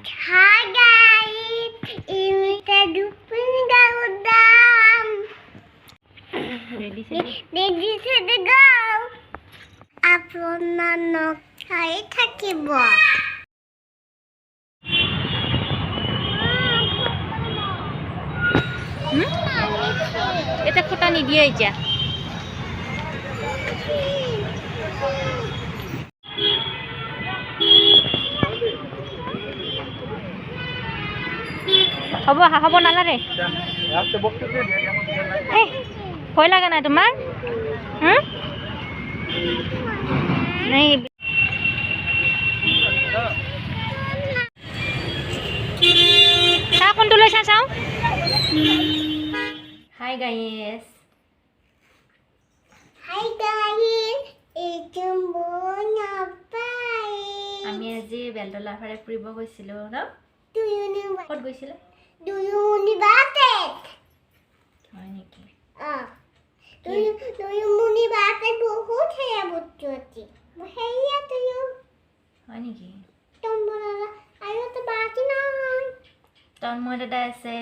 Hi guys, imita dupin gaudam. Ready steady Ready to go. আপোনালোক চাই থাকিব। এতিয়া খুটা নিদিয়ে এতিয়া। হ'ব হ'ব, নালাগে। এই ভয় লগা নাই তোমাৰ? নাই। চাওঁ কোনটো লৈছা চাওঁ। হাই গাইজ, হাই গাইজ, এইটো মোৰ নাপায়। আমি আজি বেলতলাৰ ফালে ফুৰিব গৈছিলোঁ ন? ক'ত গৈছিলে? দুয়ুমুনি বাটেত। হয় নেকি? অঁ, দুয়ুমুনি বাটেত বহুত সেয়া বস্তু আছে। সেয়া দুয়ু। হয় নেকি? আৰু এটা বাটি নাই। তন্ময় দাদা আছে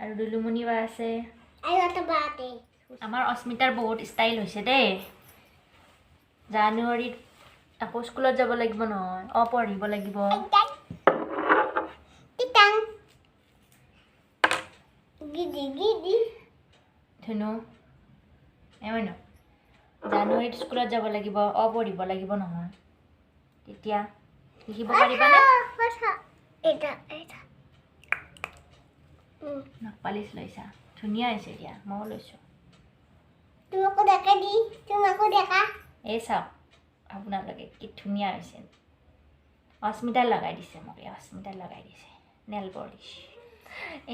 আৰু দুলুমণি বা আছে আৰু এটা বাটে। আমাৰ অস্মিতাৰ বহুত ষ্টাইল হৈছে দেই। জানুৱাৰীত আকৌ স্কুলত যাব লাগিব নহয়, অঁ পঢ়িব লাগিব। টিটাং গিদি গিদি। ধুনু এই ন, জানুৱাৰীত স্কুলত যাব লাগিব, অঁ পঢ়িব লাগিব নহয়, তেতিয়া লিখিব পাৰিবানে? এটা এটা নখ পালিচ লৈছা, ধুনীয়া হৈছে দিয়া, ময়ো লৈছোঁ। তোমাকো দেখা দি, তোমাকো দেখা। এই চাওক আপোনালোকে কি ধুনীয়া হৈছে। অস্মিতা লগাই দিছে মোক, এই অস্মিতা লগাই দিছে নেল পলিচ।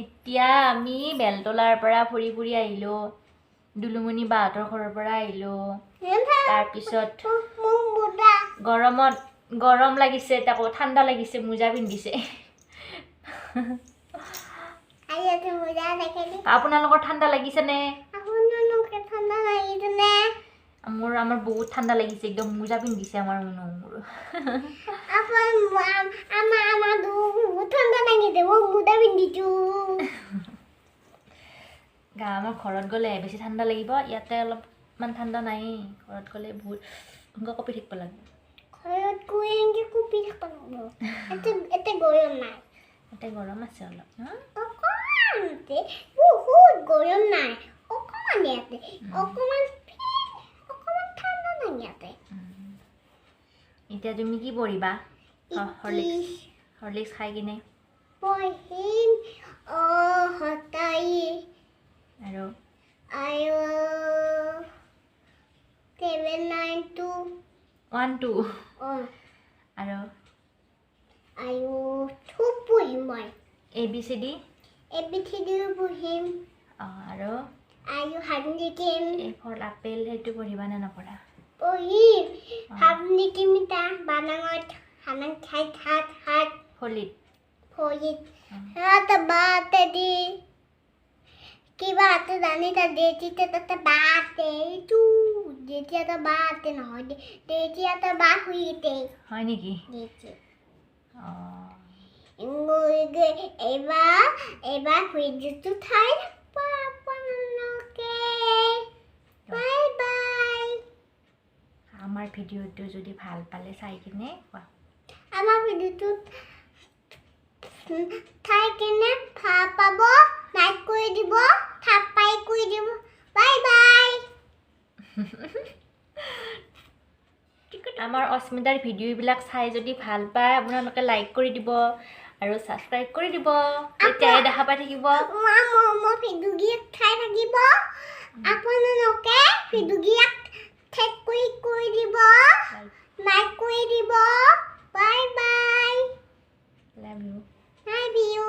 এতিয়া আমি বেলতলাৰ পৰা ফুৰি ফুৰি আহিলোঁ, দুলুমণি বাহঁতৰ ঘৰৰ পৰা আহিলোঁ। তাৰপিছত গৰমত গৰম লাগিছে, তাকো ঠাণ্ডা লাগিছে, মোজা পিন্ধিছে। আপোনালোকৰ ঠাণ্ডা লাগিছেনে? মোৰ আমাৰ বহুত ঠাণ্ডা লাগিছে, একদম মোজা পিন্ধিছে আমাৰ মুনু। মোৰ গা আমাৰ ঘৰত গ'লে বেছি ঠাণ্ডা লাগিব, ইয়াতে অলপমান ঠাণ্ডা নাই। ঘৰত গ'লে বহুত এনেকুৱা কঁপি থাকিব লাগিব। ঘৰত গৈ এনেকৈ কঁপি থাকিব লাগিব। ইয়াতে গৰম নাই। ইয়াতে গৰম আছে অলপ, অকণমান, বহুত গৰম নাই, অকণমান ইয়াতে অকণমান অকণমান ঠাণ্ডা নাই ইয়াতে। এতিয়া তুমি কি পঢ়িবা? হৰলিক্স, হৰলিক্স খাই কিনে পঢ়িম। সতাই আৰু আৰু 7 9 2 1 2 আৰু আৰু খুব পঢ়িম মই। A B C D, A B C D পঢ়িম। অঁ, আৰু আৰু হাত লিখিম। এই ফল আপেল সেইটো পঢ়িবা নে নপঢ়া? পঢ়িম। হাত লিখিম। এটা বানাঙত হানাং খাই হাত হাত ফলিত ফলিত হাত বাতে দি কিবা এটা জানি তাত দেউতিতে তাতে বাতে এইটো যেতিয়া এটা বাতে নহয়, তেতিয়া এটা বা শুইতে। হয় নেকি? এইবাৰ এইবাৰ ভিডিঅ'টো চাই থাকিব আপোনালোকে। Bye bye. আমাৰ ভিডিঅ'টো যদি ভাল পালে চাই কিনে কোৱা। আমাৰ ভিডিঅ'টো চাই কিনে ভাল পাব, লাইক কৰি দিব, ছাবস্ক্ৰাইব কৰি দিব। Bye bye. আমাৰ অস্মিতাৰ ভিডিঅ'বিলাক চাই যদি ভাল পায় আপোনালোকে লাইক কৰি দিব আৰু ছাবস্ক্ৰাইব কৰি দিব, তেতিয়াহে দেখা পাই থাকিব। মই ভিডিঅ' চাই থাকিব, আপোনালোকে ভিডিঅ' ঠেক কৰি কৰি দিব, লাইক কৰি দিব। Bye bye. Love you. Love you.